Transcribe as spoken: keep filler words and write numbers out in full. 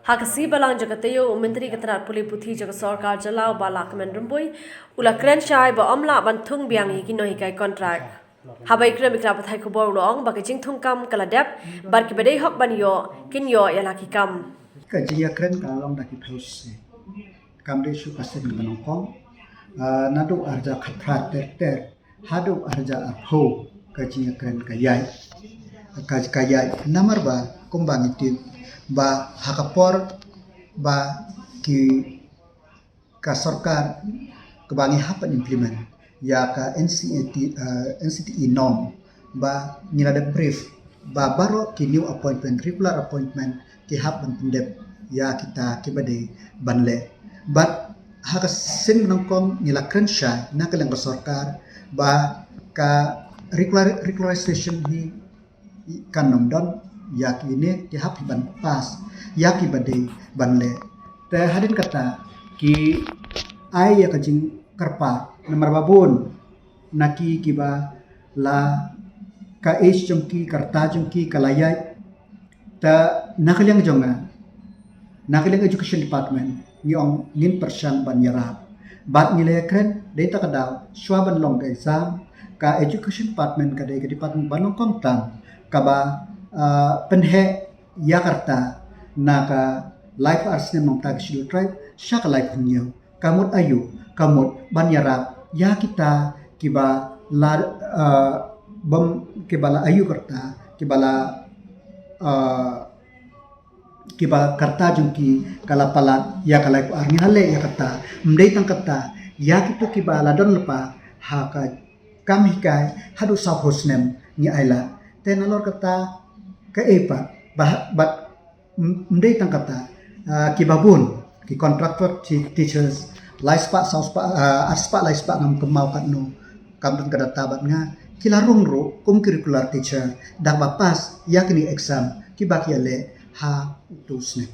Ha ka sngi Balang jong ka taïew, u Myntri ka tnat pule puthi jong ka sorkar jylla u Bah Lahkmen Rymbui u la kren shai ba ym lah ban thung biang ïa ki nonghikai kontrak. Haba ïakren bad ki lad pathai khubor u la ong ba ka jingthung kam ka la dep bad kiba dei hok ban ïoh kin ïoh ïa la ki kam. Ka jingïakren ka la long da ki phew shisien. Kam dei shuh ka sien kaba nyngkong, ah, naduh arhajar khatphra ter ter haduh arhajar arphew ka jingïakren ka ïaid, ka, ka ïaid. Namar ba kumba ngi tip ba ha ka por ba ki, ka sorkar kaba ngi hap ban implement ïa ka N C A T, eh, N C T E norm, ba ngi la dep brief ba baroh ki new appointment, regular appointment, ki hap ban pyndep ïa kita kiba dei ban leh. Bad ha ka sien nyngkong ngi la kren shai na ka liang ka sorkar ba ka regular, regularization hi kan ym don ïa kine, ki hap hi ban pass ïa kiba dei ban leh. Te hadien kata ki ai ïa ka jingkyrpad namar ba bun na ki kiba la, ka age jong ki, ka rta jong ki ka la ïaid. Te na ka liang jong nga, na ka liang Education Department, ngi ong ngin pyrshang ban ïarap. Bad ngi la ïakren, dei ta ka daw shuwa ban long ka exam, ka Education Department ka dei ka department ba nyngkong tam kaba, ah, pynheh ïa ka rta na ka laiphew ar snem nangta ka Scheduled Tribe sha ka laiphew hynñiew. Ka mut aïu? Ka mut ban ïarap ïa kita kiba la, eh, bym, kiba la aïu ka rta, kiba la, eh, kiba ka rta jong ki ka la palat ïa ka laiphew ar. Ngi la leh ïa kata. Ym dei tang kata, ïa kito kiba la don lypa ha ka kam hikai haduh sawphew snem ngi ailad. Te nalor kata kaei pat, ba, bad ym, ym dei tang kata, ah, kiba bun ki contractor ti-, teachers, lai spah, saw spah, ah, ar spah, lai spah, ngam kynmaw katno, kam don ka data bad nga, ki la rung ruh kum ki regular teacher da kaba pass ïa kine exam kiba ki ïaleh ha uto u snem.